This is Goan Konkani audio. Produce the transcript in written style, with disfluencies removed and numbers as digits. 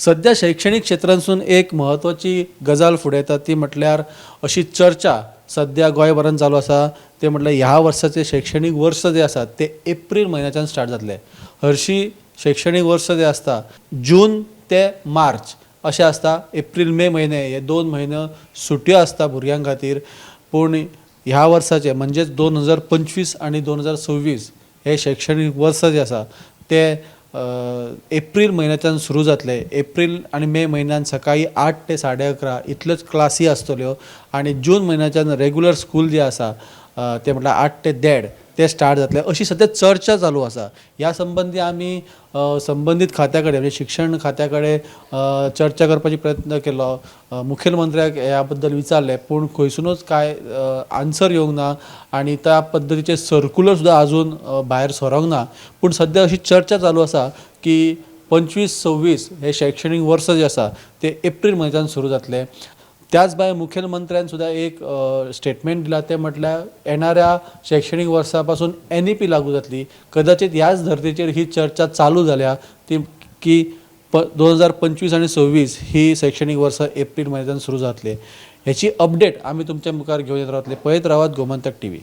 सध्या शैक्षणीक क्षेत्रांसून एक म्हत्वाची गजाल फुडें येता, ती म्हटल्यार अशी चर्चा सध्या गोंयभरान चालू आसा, ते म्हटल्यार ह्या वर्साचें शैक्षणीक वर्स जें आसा तें एप्रील म्हयन्याच्यान स्टार्ट जातलें. हरशीं शैक्षणीक वर्स जें आसता जून ते मार्च अशें आसता. एप्रील मे म्हयने हे 2 म्हयने सुटयो आसता भुरग्यां खातीर. पूण ह्या वर्साचें म्हणजेच 2025 आनी 2026 हें शैक्षणीक वर्स जें आसा तें एप्रील म्हयन्याच्यान सुरू जातलें. एप्रील आनी मे म्हयन्यान सकाळीं 8 ते 11:30 इतल्योच क्लासी आसतल्यो आनी जून म्हयन्याच्यान रेगुलर स्कूल जें आसा तें म्हटल्यार 8 ते 1:30 तें स्टार्ट जातलें, अशी सद्या चर्चा चालू आसा. ह्या संबंदी आमी संबंदीत खात्या कडेन म्हणजे शिक्षण खात्या कडेन चर्चा करपाची प्रयत्न केलो. मुखेलमंत्र्याक ह्या बद्दल विचारलें, पूण खंयसुनूच कांय आन्सर येवंक ना आनी त्या पद्दतीचें सर्कुलर सुद्दां आजून भायर सरोंक ना. पूण सद्या अशी चर्चा चालू आसा की 25-26 हें शैक्षणीक वर्स जें आसा तें एप्रील म्हयन्याच्यान सुरू जातलें. त्याच भायर मुखेलमंत्र्यान सुद्दां एक स्टेटमेंट दिलां, तें म्हटल्यार येणाऱ्या शैक्षणीक वर्सा पासून NEP लागू जातली. कदाचित ह्याच धर्तेचेर ही चर्चा चालू जाल्या ती की 2025 आनी 26 ही शैक्षणीक वर्सां एप्रील म्हयन्याच्यान सुरू जातली. हेची अपडेट आमी तुमच्या मुखार घेवन येत रावतले. पळयत रावात गोमंतक TV.